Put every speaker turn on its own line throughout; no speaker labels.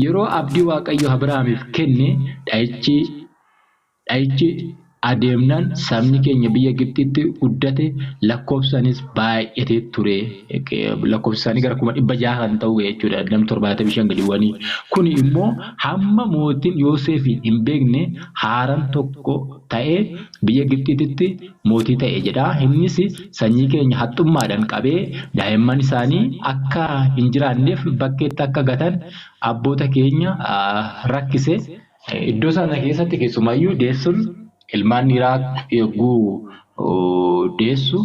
Yeroo abdii Waaqayyo Abrahaamiif kenne dha'ichi adeemnaan sabni keenya biyya Gibxitti guddate, lakkoofsaanis baay'atee ture. Lakkoofsi isaanii gara 600,000 kan ta'u jechuudha. Namni 75 gadiiwwanii. Kuni immoo hamma mootiin Yoosefiin hin beekne haaraan tokko ta'ee biyya Gibxitti mootii ta'e jedha. Innis sanyii keenya haxxummaadhaan qabee daa'imman isaanii akka hin jiraanneef bakkeetti akka gatan abboota keenya rakkise. Iddoo sana keessatti keessumaayyuu deessuun ilmaan dhiiraa yogguu deessu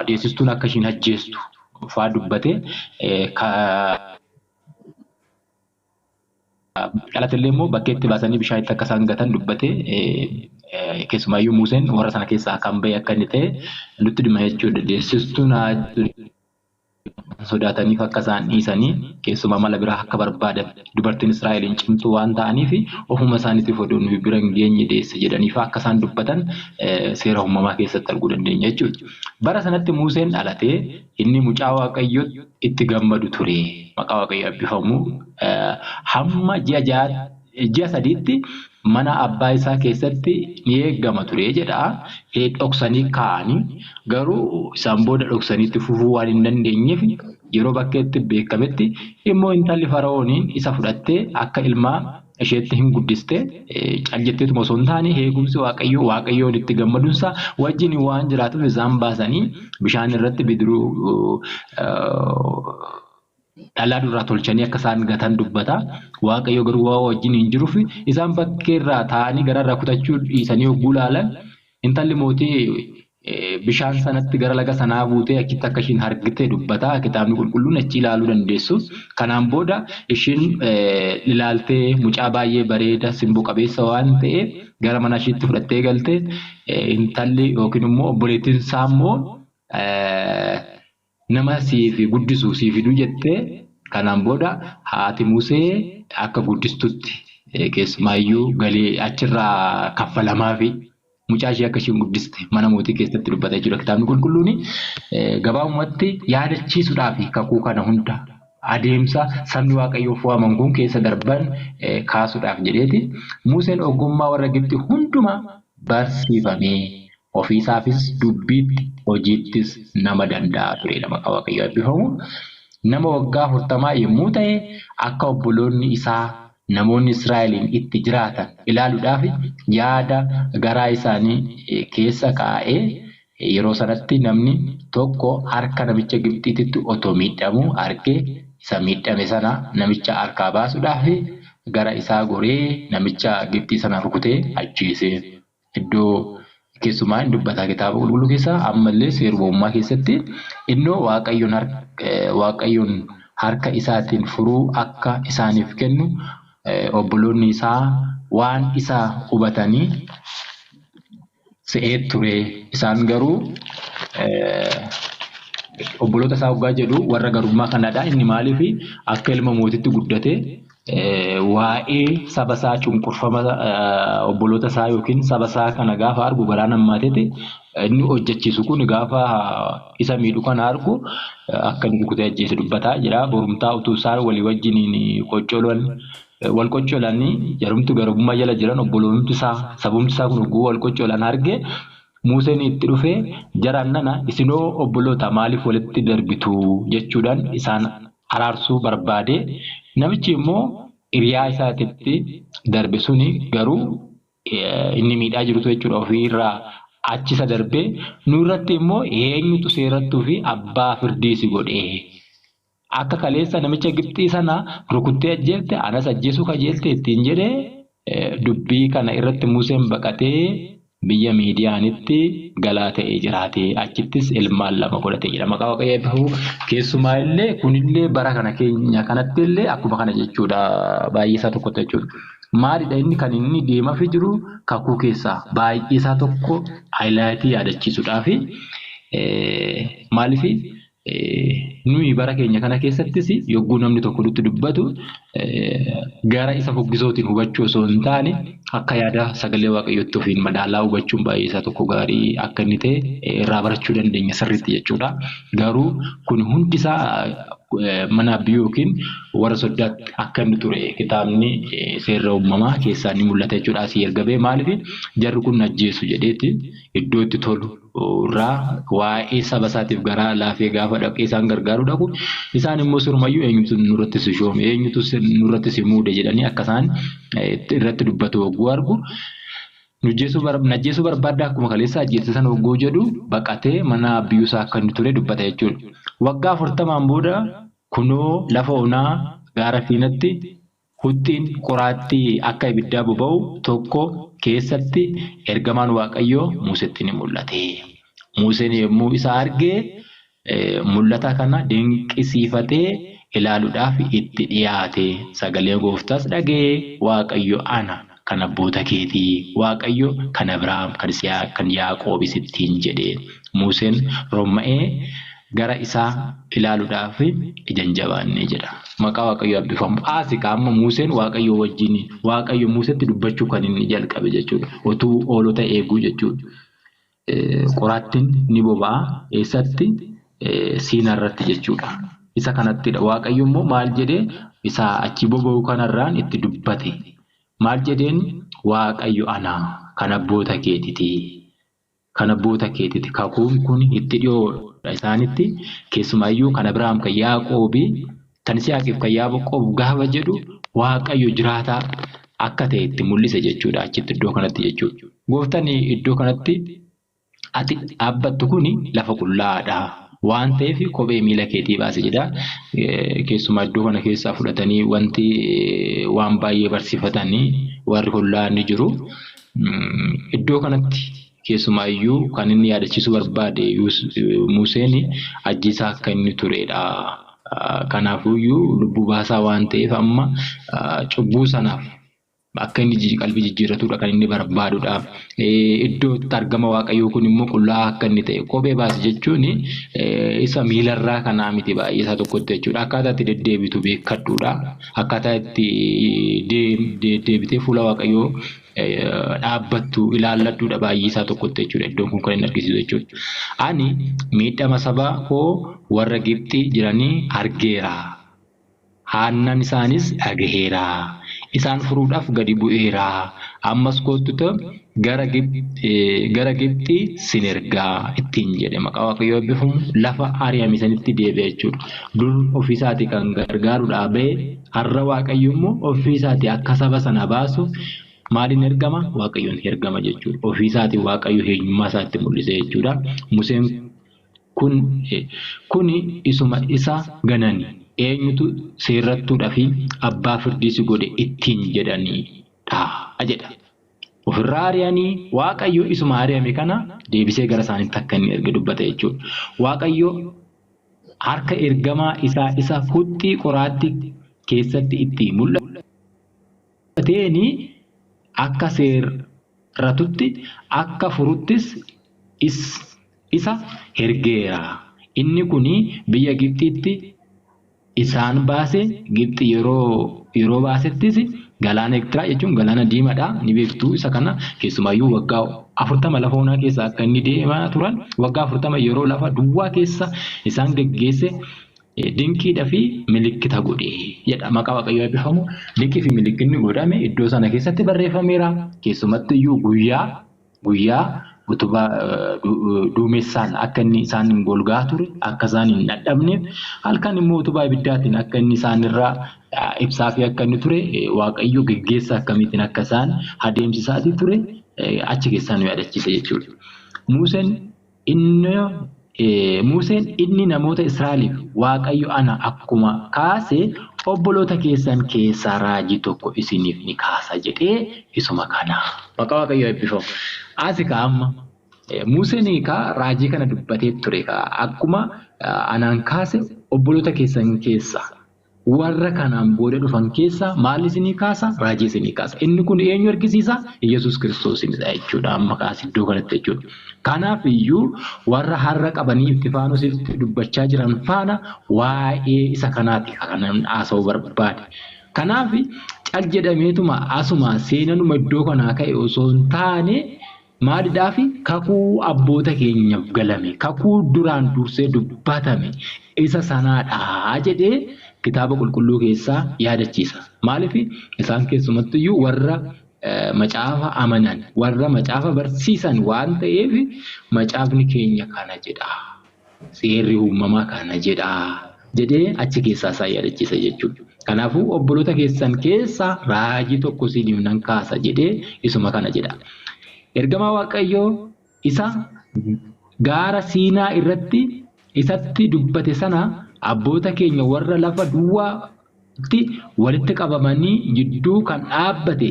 deessistuun akka ishiin ajjeestu fa'aa dubbate. Dhalatellee immoo bakkeetti baasanii bishaanitti akka isaan gatan dubbate. Keessumaayyuu Museen warra sana keessaa kan bahe akka inni ta'e nutti dhima jechuudha. Deessistuun sodaataniif akka isaan dhiisanii keessumaa mala biraa akka barbaadan, dubartiin Israa'eliin cimtuu waan ta'aniif ofuma isaaniitiif odoo nuyi bira hin geenye deesse jedhaniif akka isaan dubbatan seera uumamaa keessatti arguu dandeenya jechuudha. Bara sanatti Museen dhalatee inni mucaa Waaqayyoo itti gammadu ture. Maqaa Waaqayyoo eebbifamu. Hamma ji'a 3tti mana abbaa isaa keessatti ni eegama ture jedha. Dhoksanii kaa'anii garuu isaan booda dhoksaniitti fufuu waan hin dandeenyeef yeroo bakkeetti beekametti immoo intalli Fara'ooniin isa fudhattee akka ilmaa isheetti hin guddiste. Cal jetteetuma osoo hin taane eegumsi Waaqayyoo, Waaqayyoon itti gammaduunsaa wajjin waan jiraatuuf isaan baasanii bishaan irratti bidiruu dhalaa duraa tolchanii akka isaan gatan dubbata. Waaqayyo garuu waa wajjin hin jiruuf isaan bakkeerraa taa'anii gararraa kutachuu dhiisanii yogguu ilaalan intalli mootii bishaan sanatti gara laga sanaa buutee achitti akka ishiin argite dubbata. Kitaabni qulqulluun achi ilaaluu dandeessu. Kanaan booda ishiin ilaaltee mucaa baay'ee bareeda simboo qabeessa waan ta'eef gara mana ishiitti fudhattee galte. Intalli yookiin immoo obboleettiin isaa immoo nama siif guddisu siif fiduu jettee, kanaan booda haati Musee akka guddistutti keessumaayyuu galii achirraa kaffalamaafi mucaa ishee akka ishiin guddiste mana mootii keessatti dubbata jechuudha kitaabni qulqulluun. Gabaabumatti yaadachiisuudhaaf kakuu kana hunda adeemsa sabni Waaqayyoof waaman kun keessa darban kaasuudhaaf jedheeti. Museen ogummaa warra Gibxi hundumaa barsiifamee ofiisaafis dubbiitti hojiittis nama danda'a turedha. Maqaa Waaqayyoo eebbifamu. Nama waggaa 40 yommuu ta'e akka obboloonni isaa namoonni Israa'eliin itti jiraatan ilaaluudhaaf yaada garaa isaanii keessa kaa'ee, yeroo sanatti namni tokko harka namicha Gibxiititti otoo miidhamuu argee isa miidhame sana namicha harkaa baasuudhaaf gara isaa goree namicha Gibxii sana rukutee ajjeese. Iddoo keessumaa hin dubbataa kitaaba qulqulluu keessaa, ammallee seeruma uumamaa keessatti innoo Waaqayyoon harka isaatiin furuu akka isaaniif kennu obboloonni isaa waan isa hubatanii se'ee ture. Isaan garuu obboloota isaa hoggaa jedhu warra garummaa kanadha. Inni maaliif akka ilma mootitti guddate waa'ee saba isaa, cunqurfama obboloota isaa yookiin saba isaa kana gaafa argu garaan hammaateeti inni hojjechiisu kun gaafa isa miidhu kana argu akka inni rukutee ajjeese dubbataa jira. Borumtaa utuu isaan walii wajjiniin qoccolan, wal qoccolanii, jarumti garbummaa jala jiran obboloonni isaa sabumti isaa kun hogguu wal qoccolan arge Museen itti dhufee, "Jaraan nana, isinoo obboloota, maaliif walitti darbitu?" jechuudhaan isaan araarsuu barbaade. Namichi immoo hiriyaa isaatitti darbe suni garuu inni miidhaa jirutu jechuudha ofiirraa achisa darbee, "Nu irratti immoo eenyutu seerattuu fi abbaa firdii si godhe? Akka kaleessa namicha Gibxii sana rukuttee ajjeefte anas ajjeesuu kajeelte?" ittiin jedhee. Dubbii kana irratti Museen baqatee biyya Miidiyaanitti galaa ta'ee jiraate. Achittis ilmaan 2 godhate jedha. Maqaa Waaqayyoo eebbifamu. Keessumaa illee kunillee bara kana keenya kanatti illee akkuma kana jechuudha. Baay'ee isaa tokkotti jechuudha. Maalidha inni kan inni deemafi jiru kakuu keessaa baay'ee isaa tokko haayilaayitii yaadachiisuudhaafi. Maaliif nuyi bara keenya kana keessattis yogguu namni tokko nutti dubbatu gara isa fuggisootiin hubachuu osoo hin taane akka yaada sagalee Waaqayyootti ofiin madaalaa hubachuun baay'ee isaa tokko gaarii akka inni ta'e irraa barachuu dandeenya sirriitti jechuudha. Garuu kun hundisaa mana abbiyyuu yookiin warra soddaatti akka inni ture kitaabni seerra uumamaa keessaa ni mul'ata jechuudha. Asii erga ba'e maaliif jarri kun ajjeesu jedheeti iddoo itti tolu irraa waa'ee saba isaatiif garaa laafee gaafa dhaqee isaan gargaaruu dhaqu isaan immoo sirumayyuu eenyutu nurratti si shoome eenyutu nurratti si muude jedhanii akka isaan irratti dubbatu hogguu argu. Najjeesuu barbaadda akkuma kaleessa ajjeesse sana hogguu jedhu baqatee mana abbiyyuu isaa akka inni ture dubbata jechuudha. Waggaa 40 booda kunoo lafa onaa gaara Siinaatti huxxiin qoraattii akka ibiddaa boba'u tokko keessatti ergamaan Waaqayyoo Museetti ni mul'ate. Museen yommuu isa argee mul'ata kana dinqisiifatee ilaaluudhaaf itti dhiyaate. Sagalee gooftaas dhaga'ee Waaqayyo ana kan abboota keetii, Waaqayyo kan Abrahaam, kan Yisihaaq, kan Yaaqoob sittiin jedhe. Museen romma'ee gara isaa ilaaluudhaaf ija hin jabaanne jedha. Maqaa Waaqayyoo eebbifamu. Asi amma Museen Waaqayyo wajjin Waaqayyo Museetti dubbachuu kan inni jalqabe jechuudha. Otuu hoolota eeguu jechuudha. Qoraattiin ni boba'a. Eessatti? Siinaa irratti jechuudha. Isa kanattidha. Waaqayyo immoo maal jedhee isa achi boba'u kanarraan itti dubbate. Maal jedheen? Waaqayyo ana kan abboota keetiiti. Kan abboota keetiiti. Kakuun kun itti dhiyoodha isaanitti. Keessumaayyuu kan Abrahaam, kan Yaaqoobi, kan Yisihaaqiif kan Yaaqoob gaafa jedhu Waaqayyo jiraataa akka ta'e itti mul'ise jechuudha. Achitti iddoo kanatti jechuudha. Gooftaan iddoo kanatti ati dhaabbattu kuni lafa qullaadha. Waan ta'eef kophee miila keetii baase jedha. Keessumaa iddoo kana keessaa fudhatanii wanti waan baay'ee barsiifatanii warri qullaa ni jiru. Iddoo kanatti keessumaayyuu kan inni yaadachiisuu barbaade Museen ajjeesaa akka inni turedha. Kanaafuyyuu lubbuu baasaa waan ta'eef amma cubbuu sanaaf akka inni qalbii jijjiirratudha kan inni barbaadudha. Iddoo itti argama Waaqayyoo kun immoo qullaa akka inni ta'e kophee baase jechuun isa miilarraa kanaa miti baay'ee isaa tokkotti jechuudha. Akkaataa itti deddeebitu beekadhuudha. Akkaataa itti deddeebitee fuula Waaqayyoo dhaabbattu ilaalladhuudha baay'ee isaa tokkotti jechuudha. Iddoon kun kan inni argisiisu jechuudha. Ani miidhama saba koo warra Gibxii jiranii argeera. Haannan isaanis dhagaheera. Isaan furuudhaaf gadi bu'eera. Ammas kottu gara Gibxii sin ergaa ittiin jedhe. Maqaa Waaqayyoo eebbifamu. Lafa ari'ame sanitti deebi'e jechuudha. Dur ofiisaatii kan gargaaruudhaa ba'e har'a Waaqayyo immoo ofiisaatii akka saba sana baasuuf maaliin ergama? Waaqayyoon ergama jechuudha. Ofiisaatii Waaqayyo eenyummaa isaatti mul'ise jechuudha. Museen kuni isuma isa ganani. Eenyutu seerrattuudhaa fi abbaa firdii si godhe ittiin jedhanidha jedha. Ofirraa ari'anii Waaqayyo isuma ari'ame kana deebisee gara isaaniitti akka inni erge dubbate jechuudha. Waaqayyo harka ergamaa isaa isa huxxii qoraattii keessatti itti mul'ateeni akka seerratutti akka furuttis isa ergeera. Inni kuni biyya Gibxiitti isaan baase. Gibxi yeroo baasettis galaana Eertiraa jechuun galaana diimaadha. Ni beektu isa kana. Keessumaayyuu waggaa 40 lafa onaa keessa akka inni deemaa turan waggaa 40 yeroo lafa duwwaa keessa isaan geggeesse dinqiidhaa fi milikkita godhe jedha. Maqaa Waaqayyoo eebbifamu. Dinqii fi milikkinni godhame iddoo sana keessatti barreeffameera. Keessumatti iyyuu guyyaa utubaa duumessaan akka inni isaan hin golgaa ture, akka isaan hin dadhabneef, halkan immoo utubaa ibiddaatiin akka inni isaan irraa ibsaa fi akka inni ture, Waaqayyo geggeessa akkamiitiin akka isaan adeemsisaatii ture achi keessaa nu yaadachiisa jechuudha. Museen inni namoota Israa'eliif Waaqayyo ana akkuma kaase obboloota keessan keessaa raajii tokko isiniif ni kaasa jedhee isuma kana. Maqaa Waaqayyoo eebbifamu. Asi amma Museen kaa raajii kana dubbatee ture kaa akkuma anaan kaase obboloota keessan keessaa warra kanaan booda dhufan keessaa maal isinii kaasa? Raajii isinii kaasa. Inni kun eenyu argisiisa? Yesuus Kiristoosinidha jechuudha. Amma kaas iddoo kanatti jechuudha. Kanaaf iyyuu warra har'a qabanii Isxifaanositti dubbachaa jiran faana waa'ee isa kanaati kan haasa'uu barbaade. Kanaaf cal jedhameetuma asuma seenanuma iddoo kanaa ka'e osoo hin taane Maalidhaafi kakuu abboota keenyaaf galame, kakuu duraan dursee dubbatame isa sanaadha jedhee kitaaba qulqulluu keessaa yaadachiisa. Maaliif isaan keessumattuyyuu warra macaafa amanan, warra macaafa barsiisan waan ta'eef macaafni keenya kana jedha. Seerri uumamaa kana jedha jedhee achi keessaa isaan yaadachiisa jechuudha. Kanaafuu obboloota keessan keessaa raajii tokko isiniif nan kaasa jedhee isuma kana jedha. Ergamaa Waaqayyoo isa gaara Siinaa irratti isatti dubbate sana abboota keenya warra lafa duwwaatti walitti qabamanii jidduu kan dhaabbate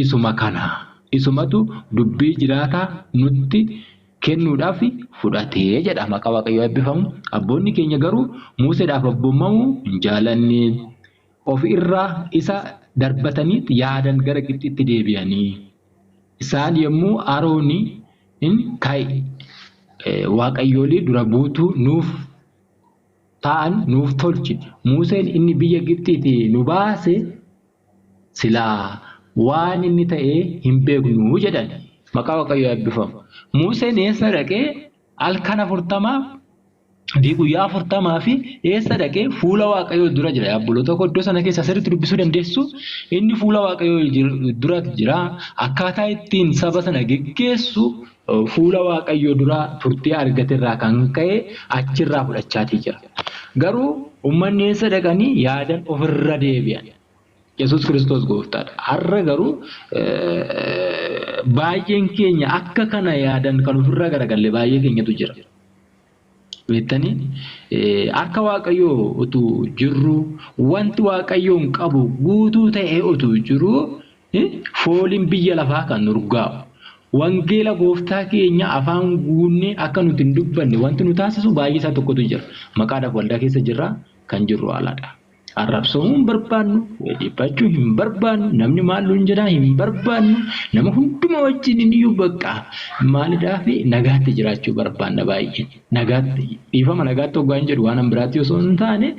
isuma kana. Isumatu dubbii jiraataa nutti kennuudhaaf fudhate jedha. Maqaa Waaqayyoo eebbifamu. Abboonni keenya garuu Museedhaaf abboomamuu hin jaalanne. Of irraa isa darbatanii yaadan gara Gibxitti deebi'anii. Isaan yommuu Arooni ka'i waaqayyoolii dura buutuu nuuf ta'an nuuf tolchi. Museen inni biyya Gibxiitii nu baase silaa waan inni ta'e hin beeknu jedhan. Maqaa Waaqayyoo eebbifamu. Museen eessa dhaqee halkan 40 fi guyyaa 40 fi eessa dhaqee fuula Waaqayyoo dura jira. Obboloota koo iddoo sana keessa sirriitti dubbisuu dandeessu. Inni fuula Waaqayyoo dura jira. Akkaataa ittiin saba sana geggeessu fuula Waaqayyoo dura turtii argaterraa kan ka'e achirraa fudhachaatii jira. Garuu uummanni eessa dhaqanii yaadan ofirra deebi'an. Yesuus Kiristoos gooftaadha. Har'a garuu baay'een keenya akka kana yaadan kan ofirra garagalle baay'ee keenyatu jira. Beektanii akka Waaqayyoo utuu jirru wanti Waaqayyoon qabu guutuu ta'ee utuu jiru fooliin biyya lafaa kan urgaa'u. Wangeela gooftaa keenya afaan guunnee akka nuti hin dubbanne wanti nu taasisu baay'ee isaa tokkotu jira. Maqaadhaaf waldaa keessa jirra kan jirru haalaadha. Arrabsamuu hin barbaannu, dhiphachuu hin barbaannu, namni maal nuun jedhaa hin barbaannu, nama hunduma wajjin iyyuu bakka maalidhaa fi nagaatti jiraachuu barbaanna baay'ee. Nagaatti dhiifama nagaatti hoggaan jedhu waan biraatti osoo hin taane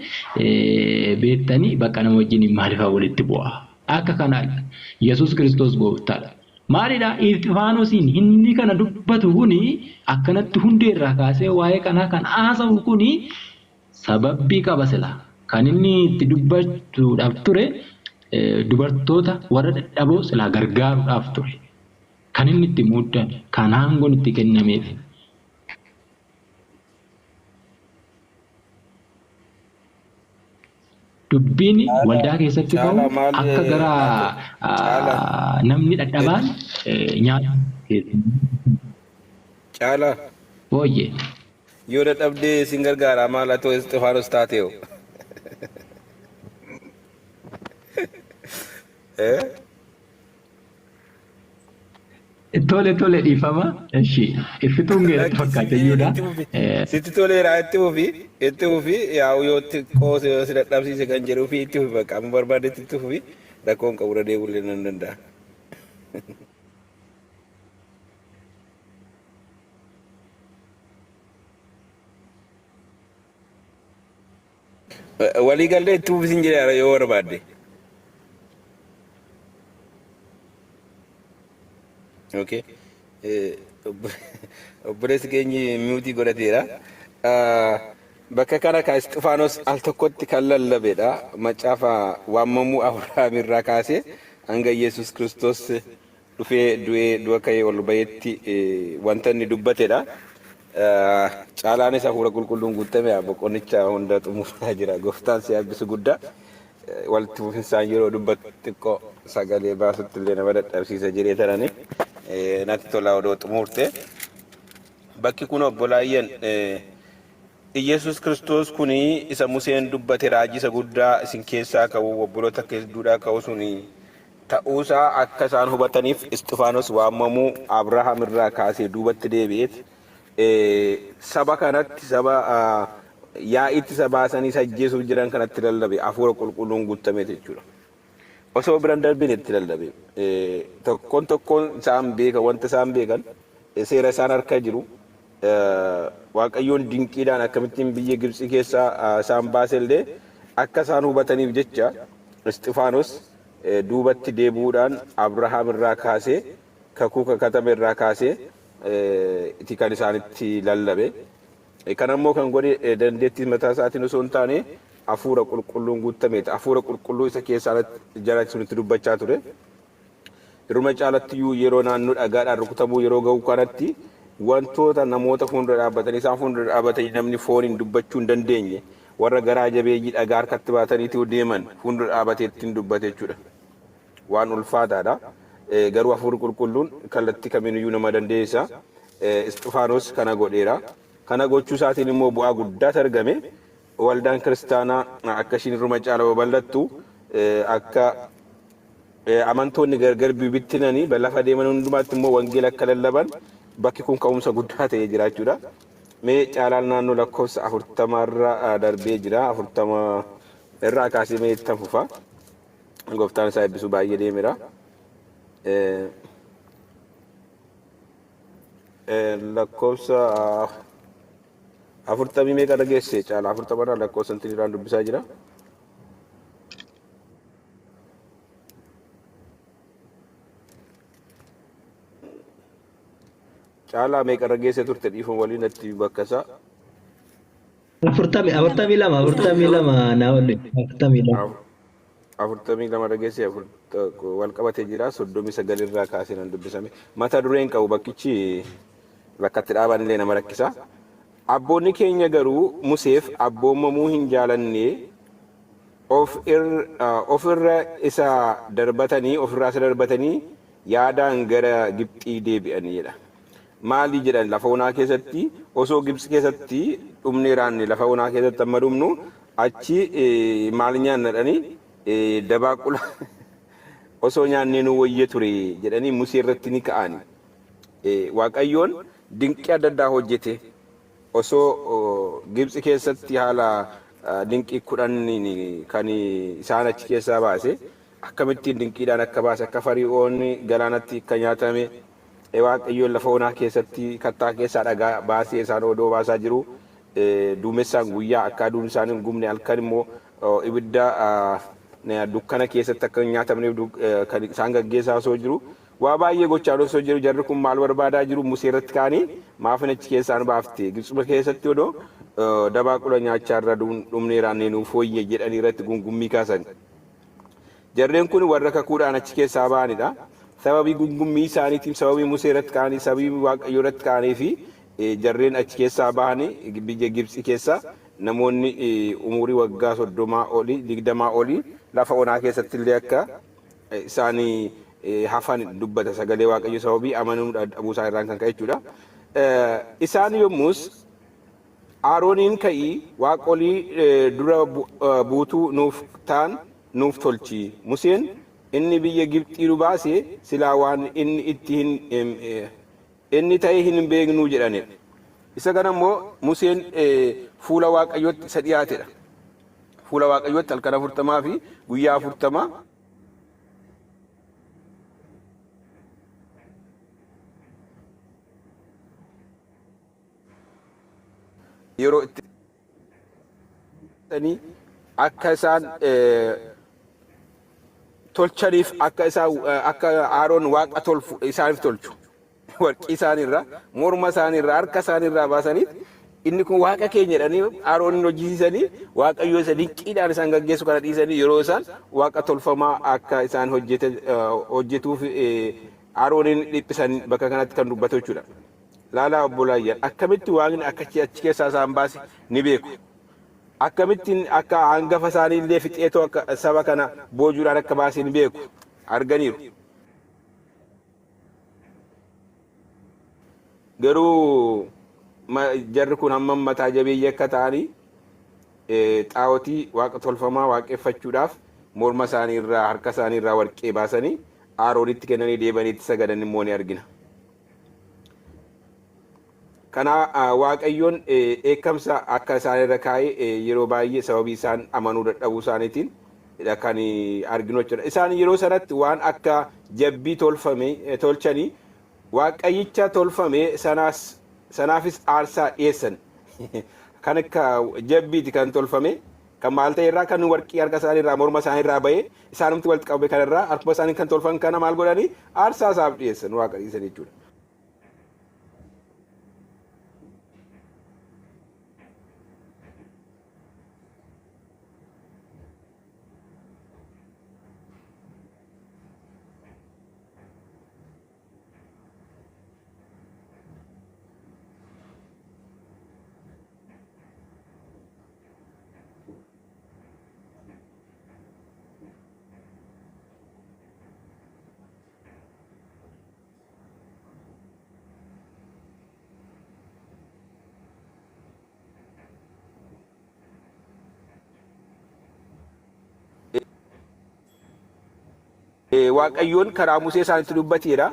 beektanii bakka nama wajjin maaliifaa walitti bu'a. Akka kanaadha. Yesuus Kiristoos gooftaadha. Maalidhaa Isxifaanosiin inni kana dubbatu kuni akkanatti hundeerraa kaasee waa'ee kanaa kan haasa'u kuni sababbii qaba sila. Kan inni itti dubbachuudhaaf ture dubartoota warra dadhaboo silaa gargaaruudhaaf ture. Kan inni itti muuddame, kan aangoon itti kennameef. Dubbiin waldaa keessatti ka'u akka gara namni dadhabaan nyaata.
Caalaa.
Booyyee.
Yoo dadhabdee sin gargaara maal atoo Isxifaanos taateeho. Eh?
Tole tole dhiifama. Eshi iffituun geeratti
Lakki
fakkaate
si
iyyuudha.
itti fufi. Sitti toleera itti fufi itti fufi yaa'u yoo xiqqoo si dadhabsiise kan jedhuu fi itti fufi bakka amma barbaadetti itti fufi rakkoon qabu irra deebi'uu nan danda'a. Walii gallee itti fufi sin jedheera yoo barbaadde. Okay. Obboleessi keenyi miutii godhateera. Bakka kana ka Isxifaanos al tokkotti kan lallabedha. Macaafa waamamuu Abrahaam irraa kaasee hanga Yesuus Kiristoos dhufee du'ee du'a ka'ee ol ba'etti wanta inni dubbatedha. Caalaanis hafuura qulqulluun guutame boqonnicha hunda xumuraa jira. Gooftaan si eebbisu guddaa. Walitti fufinsaan yeroo dubbatu xiqqoo sagalee baasutti illee nama dadhabsiisa jedhee tanani natti tola odoo xumurte. Bakki kun obbolaayyan Iyyasuus Kiristoos kun isa Museen dubbate raajii isa guddaa isin keessaa ka'u obboloota hedduudhaa ka'u suni ta'uusaa akka isaan hubataniif Isxifaanos waamamuu Abrahaam irraa kaasee duubatti deebi'eet saba kanatti saba yaa'iitti isa baasanii isa ajjeesuuf jiran kanatti lallabe hafuura qulqulluun guutameet jechuudha. Osoo biran darbin itti lallabe. Tokkoon tokkoon isaan beekan wanta isaan beekan seera isaan harka jiru Waaqayyoon dinqiidhaan akkamittiin biyya Gibxii keessaa isaan baase illee akka isaan hubataniif jecha Isxifaanos duubatti deebi'uudhaan Abrahaam irraa kaasee Kakuu kakatame irraa kaasee ti kan isaanitti lallabe. Kana immoo kan godhe dandeettii mataa isaatiin osoo hin taane hafuura qulqulluun guutameeti. Hafuura qulqulluu isa keessaa jala sunitti dubbachaa ture. Irruma caalattiyyuu yeroo naannoo dhagaadhaan rukutamuu yeroo ga'u kanatti wantoota namoota fuuldura dhaabbatanii isaan fuuldura dhaabbatanii namni fooniin dubbachuu hin dandeenye warra garaa jabeeyyii dhagaa harkatti baataniitu deeman fuuldura dhaabatee ittiin dubbate jechuudha. Waan ulfaataadha. Garuu hafuurri qulqulluun kallattii kamiiniyyuu nama dandeessa. Isxifaanos kana godheera. Kana gochuu isaatiin immoo bu'aa guddaatu argame. Waldaan kiristaanaa akka ishiin irruma caala babal'attu akka amantoonni gargar bibittinanii lafa deeman hundumaatti immoo wangeela akka lallaban bakki kun ka'umsa guddaa ta'ee jira jechuudha. Mee caalaan naannoo lakkoofsa 40rra darbee jira. 40 irraa kaasee mee itti fufa. Gooftaan isaa eebbisuu baay'ee deemeera. Lakkoofsa 40 meeqa dhageesse caala 40rraa lakkoofsa intinirraan dubbisaa jira. Caalaa meeqa irra geesse turte dhiifama waliin natti bakka isaa.
42 42 naa ol 42.
42 irra geesse wal qabatee jira 39 irraa kaasee nan dubbisame. Mata dureen qabu bakkichi bakka itti dhaaban illee nama rakkisa. Abboonni keenya garuu Museef abboomamuu hin jaalanne of irra isa darbatanii ofirraa isa darbatanii yaadaan gara Gibxii deebi'anii jedha. Maali jedhan lafa onaa keessatti osoo Gibxi keessatti dhumnee raanne lafa onaa keessatti amma dhumnu achi maal nyaanna jedhanii dabaaqula osoo nyaannee nu wayya ture jedhanii Musee irratti ni ka'ani. Waaqayyoon dinqii adda addaa hojjete osoo Gibxi keessatti haala dinqii 10 kan isaan achi keessaa baase akkamittiin dinqiidhaan akka baase akka Fari'oon galaanatti akka nyaatame Waaqayyoon lafa onaa keessatti kattaa keessaa dhagaa baasee isaan odoo baasaa jiru duumessaan guyyaa akka aduun isaan hin gubne halkan immoo ibidda dukkana keessatti akka hin nyaatamneef kan isaan gaggeessaa osoo jiru waa baay'ee gochaa osoo jiru jarri kun maal barbaadaa jiru Musee irratti ka'anii maafin achi keessaan baafte Gibxuma keessatti odoo dabaaqula nyaachaa irra dhumnee raannee nuuf fooyye jedhanii irratti gungummii kaasan. Jarreen kun warra kakuudhaan achi keessaa ba'anidha. Sababii gungummii isaaniitiif sababii Musee irratti ka'anii sababii Waaqayyoo irratti ka'anii fi jarreen achi keessaa bahanii biyya Gibxi keessa namoonni umurii waggaa 30 olii 20 olii lafa onaa keessatti illee akka isaan hafan dubbata sagalee Waaqayyoo sababii amanuu dhabuu isaa irraan kan ka'e jechuudha. Isaan yommus Arooniin ka'ii waaqolii dura buutuu nuuf ta'an nuuf tolchi. Museen inni biyya Gibxii nu baase silaa waan inni itti hin inni ta'e hin beeknuu jedhanidha. Isa kana immoo Museen fuula Waaqayyootti isa dhiyaatedha. Fuula Waaqayyootti halkan 40 fi guyyaa 40 yeroo itti akka isaan tolchaniif akka isaan akka Aaroon waaqa tolfu isaaniif tolchu warqii isaaniirraa morma isaaniirraa harka isaaniirraa baasaniif inni kun waaqa keenya jedhanii Aaroonin hojjisiisanii Waaqayyo isa dinqiidhaan isaan gaggeessu kana dhiisanii yeroo isaan waaqa tolfamaa akka isaan hojjetuuf Aaroonin dhiphisan bakka kanatti kan dubbatu jechuudha. Laalaa obbolaayyaan akkamitti waaqni akka achi keessaa isaan baase ni beeku. Akkamittiin akka hangafa isaanii illee fixeetoo akka saba kana boojuudhaan akka baase ni beeku. Arganiiru. Garuu jarri kun hammam mataa jabeeyyii akka ta'anii xaa'otii waaqa tolfamaa waaqeffachuudhaaf morma isaanii irraa harka isaanii irraa warqee baasanii Aaroonitti kennanii deebanii itti sagadan immoo ni argina. Kana Waaqayyoon dheekkamsa akka isaan irra kaa'e yeroo baay'ee sababii isaan amanuu dadhabuu isaaniitiin kan arginu jechuudha. Isaan yeroo sanatti waan akka jabbii tolfame tolchanii waaqayyicha tolfame sanaas sanaafis aarsaa dhiyeessan. Kan akka jabbiiti kan tolfame. Kan maal ta'e irraa kan warqii harka isaanii irraa morma isaanii irraa bahee isaanumti walitti qabame kana irraa harkuma isaanii kan tolfan kana maal godhanii aarsaa isaaf dhiyeessan waaqa dhiisan jechuudha. Waaqayyoon karaa Musee isaanitti dubbateera.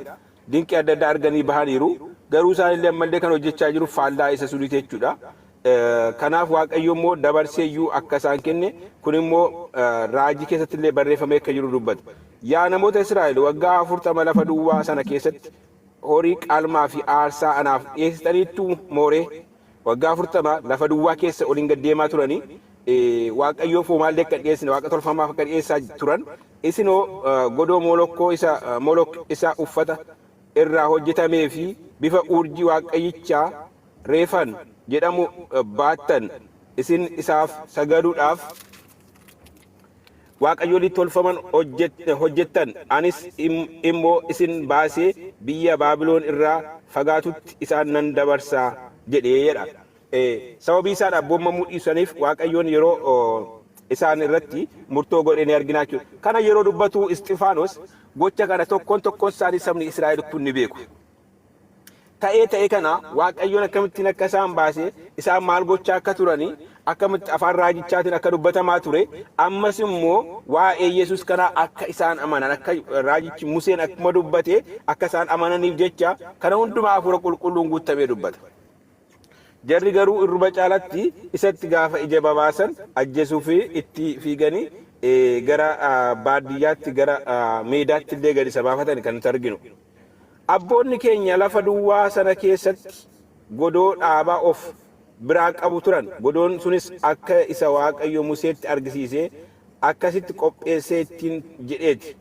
Dinqii adda addaa arganii bahaniiru. Garuu isaanillee ammallee kan hojjechaa jiru faallaa isa suniiti jechuudha. Kanaaf Waaqayyo immoo dabarsee iyyuu akka isaan kenne kun immoo raajii keessatti illee barreeffamee akka jiru dubbata. Yaa namoota Israa'el waggaa 40 lafa duwwaa sana keessatti horii qalmaa fi aarsaa anaaf dhiyeessitaniittuu mooree waggaa 40 lafa duwwaa keessa oliin gad deemaa turanii Waaqayyoof homaallee akka hin dhiyeessine waaqa tolfamaaf akka dhiyeessaa turan isinoo godoo molokkoo isa molok isa uffata irraa hojjetamee fi bifa urjii waaqayyichaa Reefan jedhamu baattan isin isaaf sagaduudhaaf waaqayyolii tolfaman hojjettan anis immoo isin baasee biyya Baabiloon irraa fagaatutti isaan nan dabarsa jedhee jedha. Sababii isaan abboomamuu dhiisaniif Waaqayyoon yeroo isaan irratti murtoo godhe ni argina jechuudha. Kana yeroo dubbatu Isxifaanos gocha kana tokkoon tokkoon isaanii sabni Israa'el kun ni beeku. Ta'ee ta'e kana Waaqayyoon akkamittiin akka isaan baase, isaan maal gochaa akka turani, akkamitti afaan raajichaatiin akka dubbatamaa ture, ammas immoo waa'ee Yesuus kanaa akka isaan amanan, akka raajichi Museen akkuma dubbate akka isaan amananiif jecha kana hundumaa hafuura qulqulluun guutamee dubbata. Jarri garuu irruma caalatti isatti gaafa ija babaasan ajjeesuuf itti fiiganii gara baadiyyaatti gara meedaatti illee gadi isa baafatan kan nuti arginu. Abboonni keenya lafa duwwaa sana keessatti godoo dhaabaa of biraa qabu turan, godoon sunis akka isa Waaqayyo Museetti argisiisee akkasitti qopheessee ittiin jedheeti.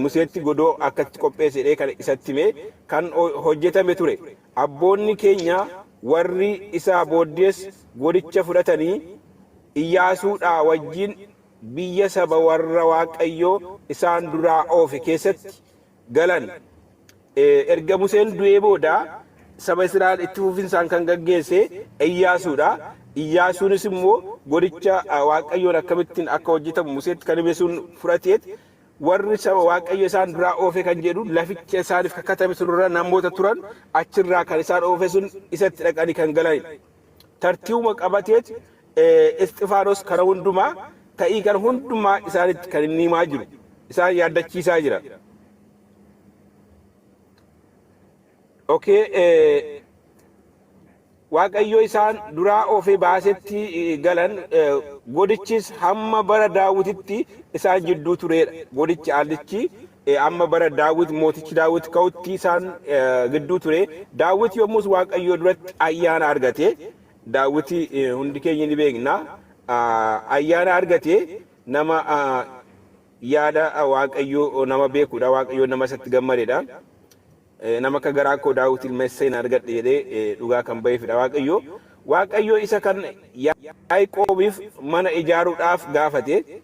Museetti godoo akkasitti qopheesse jedhee kan isatti hime kan hojjetame ture. Abboonni keenya warri isaa booddees godicha fudhatanii Iyyaasuudhaa wajjin biyya saba warra Waaqayyo isaan duraa oofe keessatti galan. Erga Museen du'ee booda saba Israa'el itti fufinsaan kan gaggeesse Iyyaasuudha. Iyyaasuunis immoo godicha Waaqayyoon akkamittiin akka hojjetamu Museetti kan hime sun fudhateet warri saba Waaqayyo isaan duraa oofe kan jedhu laficha isaaniif kakatame sunirra namoota turan achirraa kan isaan oofe sun isatti dhaqanii kan galanidha. Tartiibuma qabateet Isxifaanos kana hundumaa ta'ii kana hundumaa isaanitti kan inni himaa jiru isaan yaaddachiisaa jira. Okay, Waaqayyo isaan duraa oofee baasetti galan, godichis hamma bara Daawititti isaan jidduu tureedha. Godichi aallichi amma bara Daawit mootichi Daawit ka'utti isaan gidduu ture. Daawit yommus Waaqayyo duratti ayyaana argate. Daawit hundi keenya ni beekna. Ayyaana argate nama yaada Waaqayyo nama beekudha. Waaqayyo nama isatti gammadedha. Nama akka garaa koo Daawit ilma Isseeyin argadhe jedhee dhugaa kan ba'eefidha Waaqayyo. Waaqayyo isa kan Yaaqoobiif mana ijaaruudhaaf gaafate.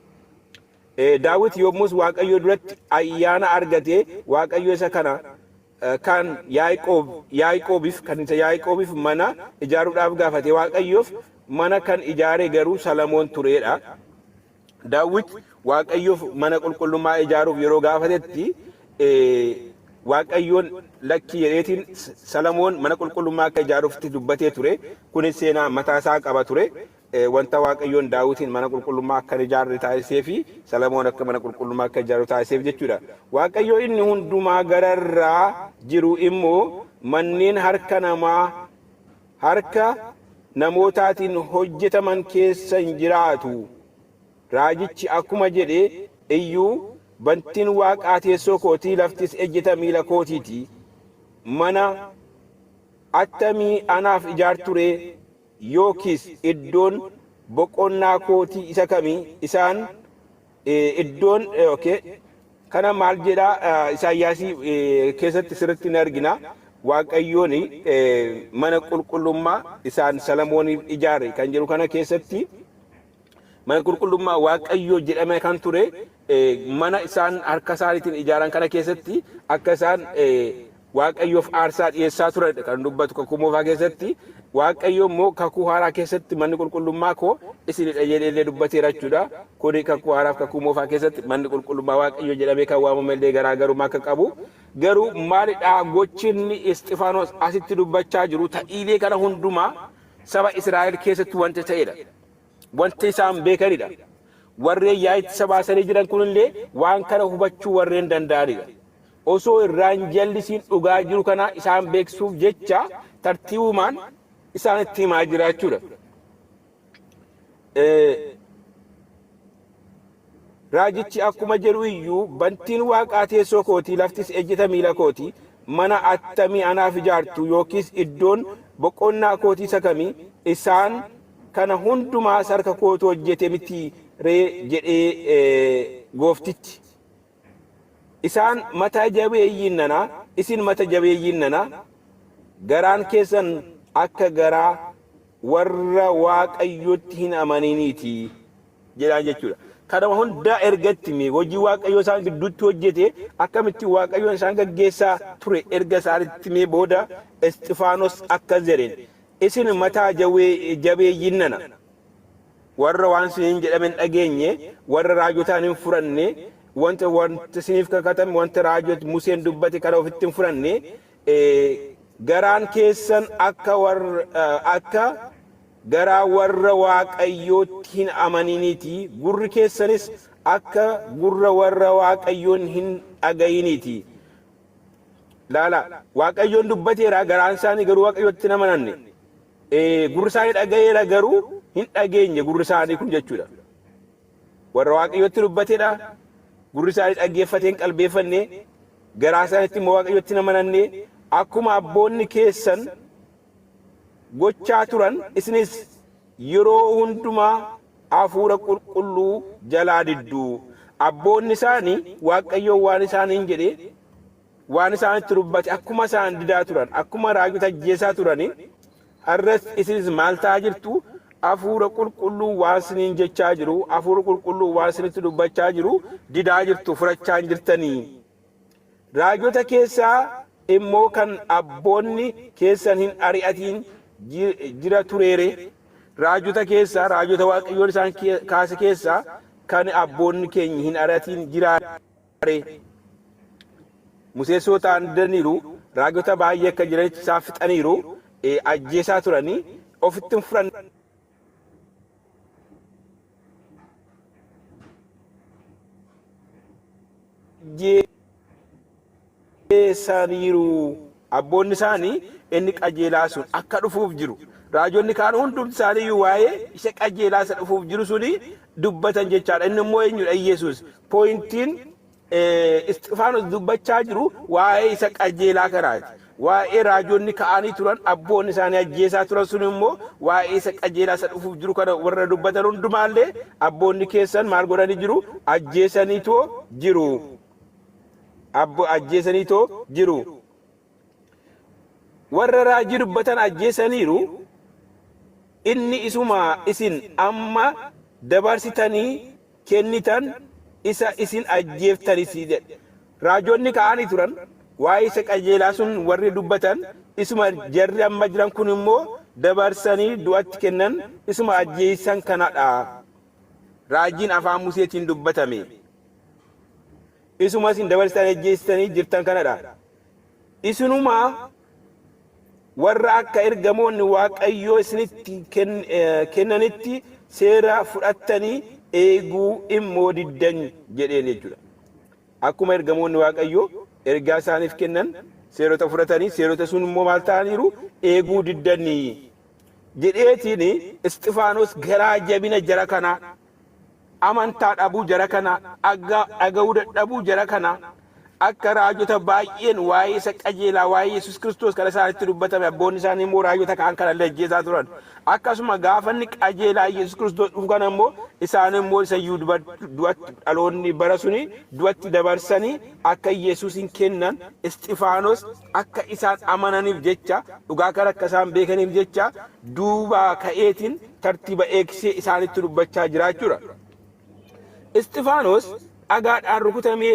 Daawit yommus Waaqayyo duratti ayyaana argate Waaqayyo isa kana kan Yaaqoob Yaaqoobiif kan isa Yaaqoobiif mana ijaaruudhaaf gaafate Waaqayyoof mana kan ijaare garuu Salamoon tureedha. Daawit Waaqayyoof mana qulqullummaa ijaaruuf yeroo gaafatetti Waaqayyoon lakkii jedheetiin Salamoon mana qulqullummaa akka ijaaruuftti dubbatee ture. Kunis seenaa mataa isaa qaba ture. Wanta Waaqayyoon Daawitiin mana qulqullummaa akka hin ijaarre taasisee fi Salamoon akka mana qulqullummaa akka ijaaru taasiseef jechuudha. Waaqayyo inni hundumaa gararraa jiru immoo manneen harka namaa harka namootaatiin hojjetaman keessa hin jiraatu. Raajichi akkuma jedhe iyyuu, Bantiin waaqaa teessoo kootii, laftis ejjeta miila kootiiti. Mana attamii anaaf ijaartu ree? Yookiis iddoon boqonnaa kootii isa kamii isaan iddoon okay kana maal jedha Isaayyaasii keessatti sirriitti ni argina. Waaqayyoon mana qulqullummaa isaan Salamooniif ijaare kan jedhu kana keessatti mana qulqullummaa Waaqayyoo jedhame kan ture mana isaan harka isaaniitiin ijaaran kana keessatti akka isaan Waaqayyoof aarsaa dhiyeessaa turanidha kan dubbatu kakuu moofaa keessatti. Waaqayyo immoo kakuu haaraa keessatti manni qulqullummaa koo isinidha jedhee illee dubbateera jechuudha. Kuni kakuu haaraaf kakuu moofaa keessatti manni qulqullummaa Waaqayyo jedhamee kan waamame illee garaagarummaa akka qabu. Garuu maalidha gochinni Isxifaanos asitti dubbachaa jiru ta'iilee kana hundumaa saba Israa'el keessatti wanta ta'edha. Wanta isaan beekanidha. Warreen yaa'itti isa baasanii jiran kunillee waan kana hubachuu warreen danda'anidha. Osoo irraan jallisiin dhugaa jiru kana isaan beeksisuuf jecha tartiibumaan isaanitti himaa jira jechuudha. Raajichi akkuma jedhu iyyuu bantiin waaqaa teessoo kootii laftis ejjeta miila kooti mana attamii anaaf ijaartu yookiis iddoon boqonnaa kootii isa kamii isaan kana hundumaas harka kootu hojjete miti ree jedhee gooftichi. Isaan mata jabeeyyiin nana, isin mata jabeeyyiin nana, garaan keessan akka garaa warra Waaqayyotti hin amaniniiti jedhaan jechuudha. Kanuma hundaa erga itti himee hojii Waaqayyoo isaan gidduutti hojjete akkamitti Waaqayyoon isaan gaggeessaa ture erga isaanitti himee booda Isxifaanos akkas jedheen isin mataa jabeeyyiin nana warra waan isiniin jedhame hin dhageenye, warra raajotaan hin fudhanne, wanta wanta isiniif kakatame, wanta raajot Museen dubbate kana ofitti hin fudhanne, garaan keessan akka warra akka garaa warra Waaqayyootti hin amaniniiti, gurri keessanis akka gurra warra Waaqayyoon hin dhagayiniiti. Laala, Waaqayyoon dubbateera, garaan isaanii garuu Waaqayyootti hin amananne. Gurri isaanii dhaga'eera garuu hin dhageenye gurri isaanii kun jechuudha. Warra Waaqayyotti dubbatedha. Gurri isaanii dhaggeeffatee hin qalbeeffanne. Garaa isaaniitti immoo Waaqayyotti hin amananne. Akkuma abboonni keessan gochaa turan isinis yeroo hundumaa hafuura qulqulluu jalaa diddu. Abboonni isaanii Waaqayyoon waan isaaniin jedhe waan isaanitti dubbate akkuma isaan didaa turan, akkuma raajota ajjeesaa turani, har'as isinis maal ta'aa jirtu? Hafuura qulqulluu waan isiniin jechaa jiru, hafuura qulqulluu waan isinitti dubbachaa jiru didaa jirtu, fudhachaa hin jirtanii. Raajota keessaa immoo kan abboonni keessan hin ari'atiin jira tureere. Raajota keessaa, raajota Waaqayyoon isaan kaase keessaa kan abboonni keenya hin ari'atiin jiraare. Museessoo ta'an didaniiru, raajota baay'ee akka jiranitti isaan fixaniiru, ajjeesaa turanii, ofitti hin fudhanne. Ajjeesaniiru. Abboonni isaanii inni qajeelaa sun akka dhufuuf jiru. Raajonni kaan hundumti isaanii iyyuu waa'ee isa qajeelaa isa dhufuuf jiru suni dubbatan jechaadha. Inni immoo eenyudha? Yesuus. Pooyintiin Isxifaanos dubbachaa jiru waa'ee isa qajeelaa kanaati. Waa'ee raajonni ka'anii turan abboonni isaanii ajjeesaa turan sun immoo waa'ee isa qajeelaa isa dhufuuf jiru kana warra dubbatan hundumaallee abboonni keessan maal godhanii jiru? Ajjeesaniitoo jiru. Abbo ajjeesaniitoo jiru. Warra raajii dubbatan ajjeesaniiru. Inni isuma isin amma dabarsitanii kennitan isa isin ajjeeftanis jedhe. Raajonni ka'anii turan waa'ee isa qajeelaa sun warri dubbatan isuma jarri amma jiran kun immoo dabarsanii du'atti kennan isuma ajjeessan kanadha. Raajiin afaan Museetiin dubbatame. Isuma isin dabarsitanii ajjeessitanii jirtan kanadha. Isinuma warra akka ergamoonni Waaqayyoo isinitti kennanitti seera fudhattanii eeguu immoo diddan jedheen jechuudha. Akkuma ergamoonni Waaqayyoo ergaa isaaniif kennan seerota fudhatanii seerota sun immoo maal ta'aniiru eeguu diddanii jedheetiin Isxifaanos garaa jabina jara kanaa amantaa dhabuu jara kanaa dhaga'uu dadhabuu jara kanaa Akka raajota baay'een waa'ee isa qajeelaa, waa'ee Yesuus Kiristoos kan isaanitti dubbatame, abboonni isaanii immoo raajota kaan kana illee ajjeesaa turan. Akkasuma gaafa inni qajeelaa Yesuus Kiristoos dhufu kana immoo isaan immoo isa iyyuu du'atti, dhaloonni bara suni du'atti dabarsanii akka Yesuusin kennan, Isxifaanos akka isaan amananiif jecha, dhugaa kana akka isaan beekaniif jecha duubaa ka'eetiin tartiiba eegsisee isaanitti dubbachaa jira jechuudha. Isxifaanos dhagaadhaan rukutamee